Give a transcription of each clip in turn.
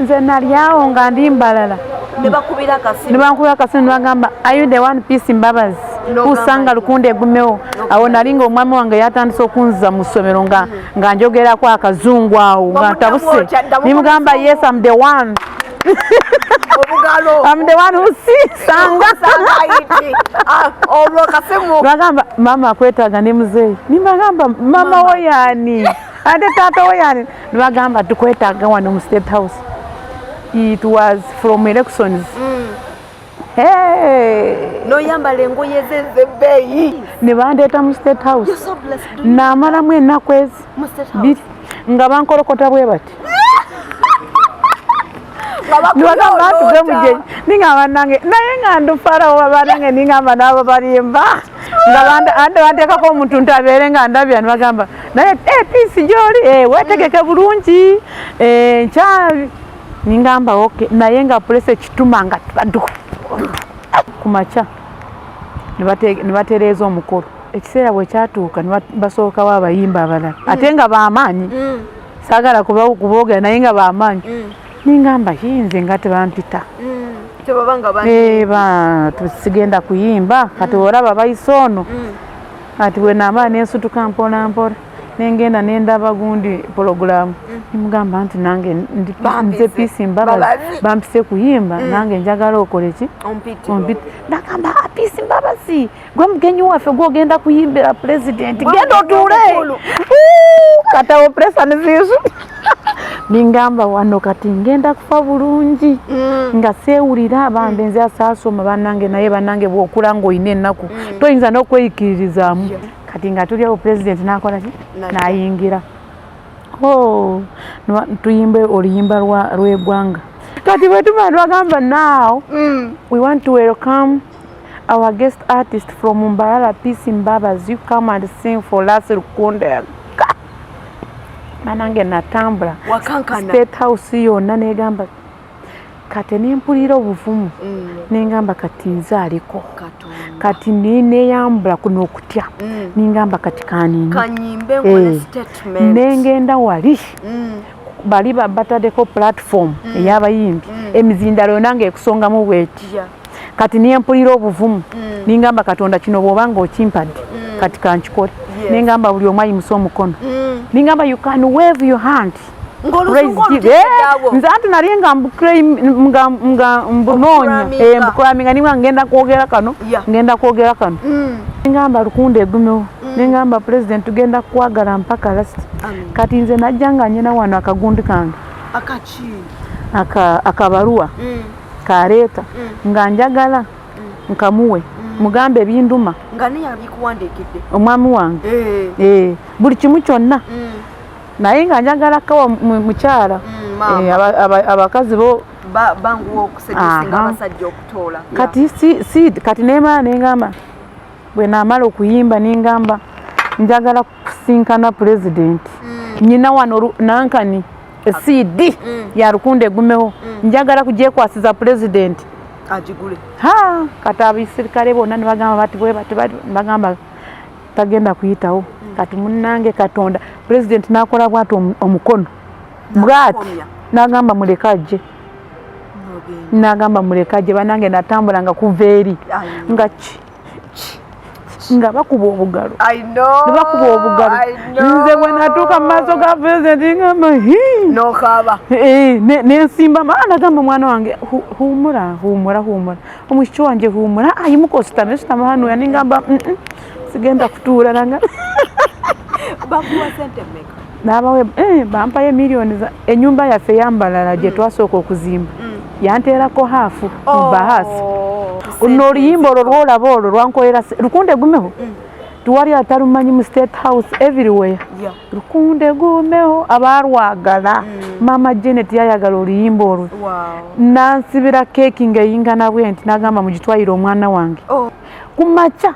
Nze nalyawo nga ndi Mbalala. Ne bakubira akasimu. Ne bankubira akasimu ne bagamba, "Are you the one, Peace Mbabazi?" N'ogamba Kusanga nti- Lukunda egumewo. Awo nali nga omwami wange yatandise okunziza mu ssomero nga njogerako akazungu awo nga Wamuddamu ntabuse. otya? Ddamu Nimugamba, mu "Yes, I'm the one." Obugalo. "I'm the one who see sanga." Sanga ayiti. Ah, olwo kasimu. Bagamba, "Mama akwetaaga ne muzeeyi." Nimbagamba, "Mama wo yaani? Ate taata wo yaani?" Nibagamba, "Tukwetaaga wano mu State House." It was from elections. Hey! Noyambala engoye ze ez'ebbeeyi. Ne bandeeta mu State House. You're so blessed. Do you- Naamalamu ennaku ezi Mu State House. 2 nga bankolokota bwe bati. Nga Nibagamba, "Tuve bakuyoyoota. mugenyi." Ningamba, "Nange naye nga ndufarawo banange." Ningamba, "Nabo balimba nga ande banteekako omuntu nti abeere nga ndabya." Nibagamba, "Naye Peace gyoli, wetegeke bulungi, nkya." Ningamba, "Okay." Naye nga pulesa ekituma nga badu ku makya ne batereeza omukolo. Ekiseera bwe kyatuuka ne basookawo abayimba abalala ate nga bamaanyi. Saagala kuboogera naye nga bamaanyi. Ningamba, "Yinze nga tebampita." Tebaba nga bangi. Eh, ba sigenda kuyimba kati olaba bayise ono. Kati bwe naamala nensutuka mpola mpola nengenda nendaba gundi pologulamu, nimugamba nti, "Nange Bampise. nze Peace Mbabazi." Mbabazi. "Bampise kuyimba, nange njagala okole ki?" Ompite. Ompite. Nagamba, "Ah, Peace Mbabazi, gwe mugenyi waffe, gwogenda kuyimbira pulezidenti." Gwe "Genda mugenyi otuule." omukulu. Kati awo pressure neziisu. Ningamba, "Wano kati ngenda kufa bulungi." Nga seewulira bambe nze asaasoma bannange, naye bannange bw'okula ng'olina ennaku toyinza n'okweyikiririzaamu. Kati nga tuli awo, pulezidenti n'akola ki? Najja. N'ayingira. Oh, tuyimbe oluyimba lw'eggwanga. Kati bwe tumala twagamba, "Now we want to welcome our guest artist from Mbarara, Peace Mbabazi, you come and sing for us Rukunda." Banange natambula. Wakankana. State House yonna negamba. Kati nempulira obuvumu. Nengamba, "Kati nze aliko." Katonda. Kati neyambula kuno okutya. Ningamba, "Kati kanini." Kanyimbe nkole Eh. statement. Nengenda wali bali bataddeko platform ey'abayimbi, emizindalo yonna ngaekusongamu bweti. Kati nempulira obuvumu. Ningamba, "Katonda, kino bw'oba nga okimpadde, kati kankikole." Nengamba, "Buli omu ayimusa omukono." Ningamba, "You can wave your hand." Ng'oluzungu Praise olutegedde awo. Nze anti nali nga nga mbunoonya. Obucraminga. Mbucraminga ninga ngenda kwogera kano. Ngenda kwogera kano. Nengamba, "Lukunda egumewo." Nengamba, "President, tugenda kukwagala mpaka last." Amen. Kati nze najja nga nyina wano akagundi kange. Akaki? Akabaluwa kaleeta nga njagala nkamuwe, mugambe ebinduma. Nga niye abikuwandiikidde? Omwami wange. Eh. Eh, buli kimu kyonna. Naye nga njagala kawa mukyala. Maama. Eh, abakazi bo Banguwa okusedusinga abasajja okutoola. Kati si kati nemala nengamba, bwe namala okuyimba nengamba, "Njagala kusinkana pulezidenti. Nyina wano nankani CD ya Rukunda egumewo, njagala kugyekwasiza pulezidenti." Agigule. Ha, kati abisirikale bonna nebagamba bati bwe bati bati, bagamba tagenda kuyitawo. Kati munnange Katonda, pulezidenti nakola bwati omukono bwati. N'akomya. Nagamba, "Muleke ajje." N'ogenda. Nagamba, "Muleke ajje." Banange natambula nga kuva eri nga ki ki nga bakuba obugalo. I know. Ne bakuba obugalo. I know. Nze bwe natuuka mu maaso ga pulezidenti ngamba, "Hii." N'okaaba. Eh, nensimba nagamba, "Mwana wange, humura, humura, humura, omwishiki wanje humura, ayimuka ositame, sitama hano." Yaningamba, "Sigenda kutuula." Nanga Bakuwa sente mmeka? Nabawe, bampayo miliyoni enyumba yaffe eyambalala gye twasooka okuzimba, yanteerako half mu bahasi. Luno oluyimba olwo lwolaba olwo lwankolera Lukunde gumeho, tiwali atalumanyi mu State House, everywhere. Lukunde gumeho abalwagala. Mama Janet yayagala oluyimba olwo. Nansibira keeki ng'eyingana bwe nti, nagamba, "Mugitwalire omwana wange." Ku makya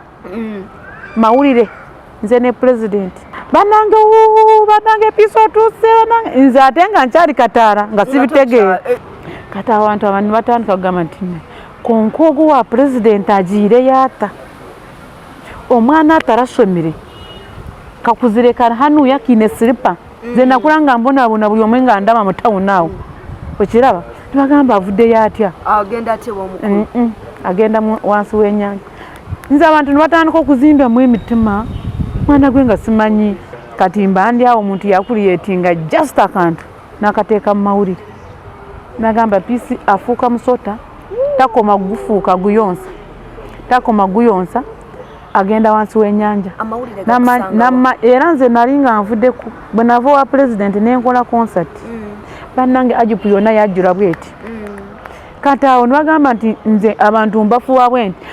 mawulire nze ne pulezidenti. Banange, uu, banange, Peace otuuse! Banange, nze ate nga nkyali kataara nga sibitegeera. Kati abantu abantu batandika kugamba nti, "Konka ogu wa pulezidenti agiireyo ata? Omwana atarashomire kakuzire kari hanuya kiine siripa." Nze nakura nga mbonabona, buri omwe nga ndaba mu tawuni awo. Okiraba, nibagamba avuddeyo atya? Agenda atya w'omukulu? Agenda wansi w'ennyanja. Nze abantu ne batandika okuzimbamu emitima, mwana gwe nga simanyi. Kati mba ndi awo, omuntu yakuliyetinga just akantu n'akateeka mu mawulire, nagamba Peace afuuka musota, takoma gufuuka guyonsa, takoma guyonsa, agenda wansi w'ennyanja. Amawulire gakusanga Era nze nali nga nvuddeku bwe nava wa pulezidenti nenkola concert. Bannange, Agip yonna yajjula bweti. Kati awo nibagamba nti nze abantu mbafuwa bwe nti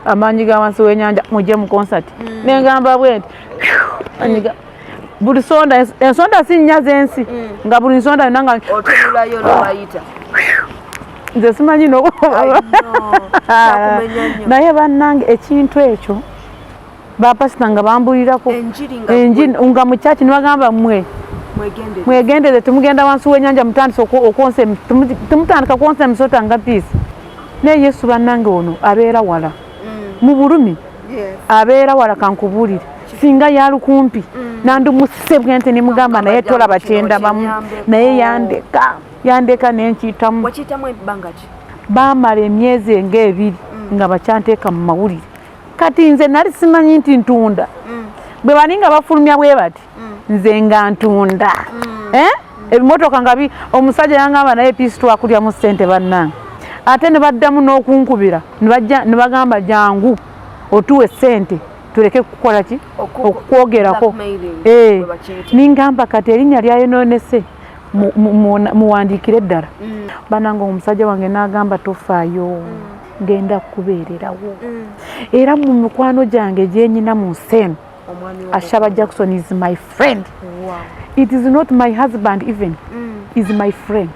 amaanyi ga wansi w'ennyanja, mujje mu concert. Nengamba bwe nti amaanyi buli sonda, ensonda si nnya z'ensi, nga buli nsonda yonna nga otunulayo nobayita. Nze simanyi no. I know. Kyakumenya nnyo. Naye bannange, ekintu ekyo bapasita nga bambulirako. Enjiri nga Enjiri nga mu kyaki nibagamba mmwe mwegendere. Mwegendere, temugenda wansi w'ennyanja, mutandise okwonsa temutandika kwonsa emisota nga Peace. Naye Yesu bannange ono abeera wala mu bulumi. Abeera wala, kankubuulire, singa yalukumpi nandimuse bwente nemugamba naye tolaba kyendabamu. Kino Naye yandeka, yandeka nenkiyitamu. Wakiyitamu ebbanga ki? Baamala emyezi ng'ebiri nga bakyanteeka mu mawulire. Kati nze nali simanyi nti ntunda. Bwe bali nga bafulumya bwe bati, nze nga ntunda. Eh? Ebimotoka nga omusajja yangamba naye Peace twakulyamu ssente bannange. Ate ne baddamu n'okunkubira ne bajja ne bagamba jangu otuwe ssente tuleke kukola ki, okukwogerako. Blackmailing, Eh, bwe bakiyita. Ningamba kati erinnya lyayonoonese, muwandiikire eddala. Banange, omusajja wange n'agamba tofaayo, ngenda kubeererawo. Era mu mikwano gyange gyenyina mu nsi eno, Omwami wa Ashaba Jackson is my friend. It is not my husband even, is my friend.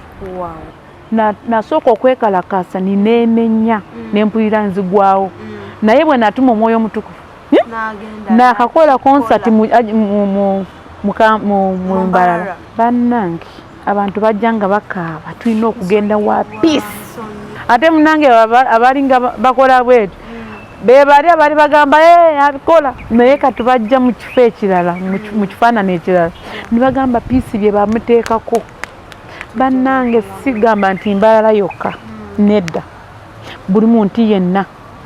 Nasooka okwekalakasa nineemenya, nempulira nzigwawo, naye bwe natuma omwoyo omutukuvu, N'agenda nakakola concert mu Mu Mbarara. Mbarara. Bannange, abantu bajja nga bakaaba, tulina okugenda wa Peace. Ate munange abalinga bakola bwetu be bali abali bagamba, "Eh, abikola," naye kati bajja mu kifo ekirala, mu kifaanani ekirala, ne bagamba Peace bye bamuteekako. Bannange, sigamba nti Mbarara yokka, nedda, buli muntu yenna.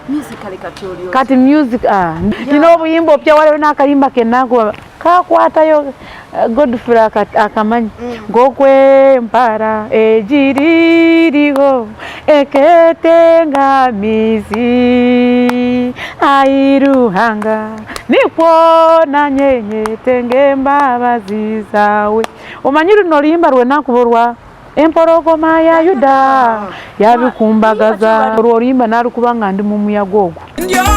Musically kati oli otya? Kati music, ah, nina obuyimba opya, waliwo n'akayimba kenakuba kakwatayo, eh, Godfrey akamanyi ng'okwempara egiririho eketengamizi airuhanga nikwo nanyenyetenge embabazi zawe. Omanyi luno oluyimba lwenakuba olwa empologoma ya Yuda yabikumbagaza, olwo oluyimba nalukuba nga ndi mu muyaga ogwo. Ndio.